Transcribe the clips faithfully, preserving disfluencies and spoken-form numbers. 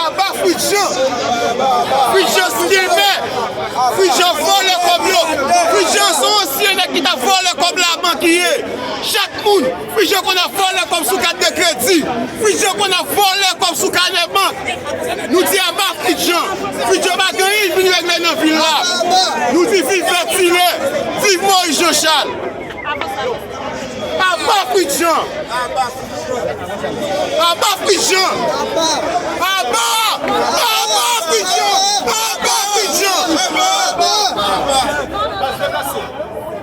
Aba Fritz Jean! Fritz Jean skemen! Fritz Jean vòlè kòb yo! Fritz Jean se yon ansyen nèg ki t ap vòlè kòb labank li ye! Chak moun! Fritz Jean konn ap vòlè kòb sou kat de kredi! Fritz Jean konn ap vòlè kòb sou kanè bank! Nou di aba Fritz Jean! Fritz Jean pa gen anyen vin regle nan vil la! Nou di viv Vètilè! Viv Moyiz Jan Chal! Aba Fritz Jean! Aba Fritz Jean! Aba! Aba Fritz Jean! Aba Fritz Jean!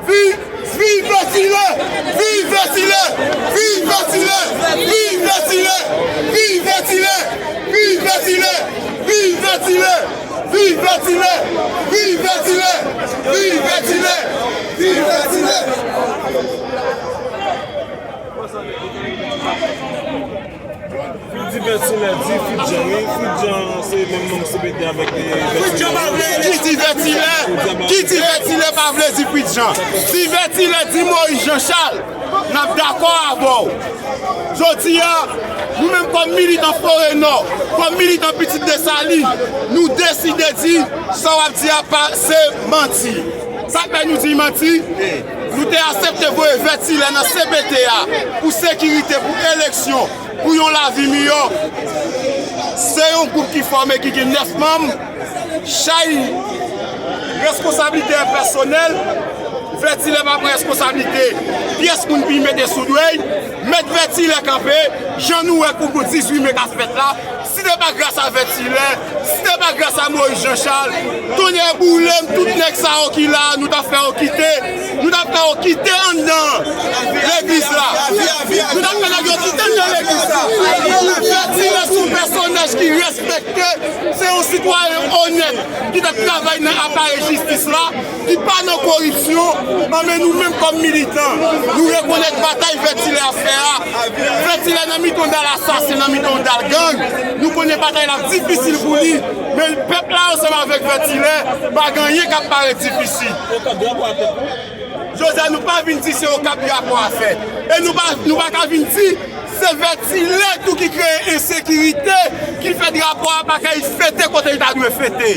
Viv, viv Vètilè! Viv Vètilè! Viv Vètilè! Viv Vètilè! Viv Vètilè! Viv Vètilè! Viv Vètilè! Viv Vètilè! Viv Vètilè! Di Vètilè, di Fritz Jean, wi. Fritz Jean se menm non C P T avèk, eh, Vètilè. Ki di Vètilè? Ki di Vètilè pa vle di Fritz Jean? Di Vètilè, di Moyiz Jan Chal, n ap dakò avè w. Jodi a, nou menm kòm militan Forè Nò, kòm militan Pitit Desalin, nou deside di sa w ap di a pa se manti. Sa k fè nou di manti? Nou te aksepte voye Vètilè nan C P T a pou sekirite, pou eleksyon, pou yon lavi miyò. Se yon gwoup ki fòme, ki gen nèf manm. Chay responsablite pèsonèl, Vètilè pa pran responsablite pyès moun pou l mete sou do l. Met Vètilè kanpe, jan nou wè konkou dizuit me k ap fèt la. Si te pa gras a Vètilè, si te pa gras a Moyiz Jan Chal, tonnè boule m, tout nèg sa yo ki la, nou t ap fè yo kite, nou t ap fè yo kite anndan legliz la. Nou t ap fè nèg yo kite anndan legliz la. Vètilè se yon pèsonaj ki respekte, se yon sitwayen onèt ki t ap travay nan aparèy jistis la, ki pa nan koripsyon, anben nou menm kòm militan, nou rekonèt batay Vètilè ap fè a. Vètilè nan mitan dal asasen, nan mitan dal gang, nou konnen batay la ap difisil pou li, men pèp la ansanm avèk Vètilè, pa gen anyen k ap parèt difisil. Jodi a nou pa vin di se Okap drapo a fèt, e nou pa, nou pa ka vin di se Vètilè tou ki kreye ensekirite, ki fè drapo a pa ka fete kote l ta dwe fete.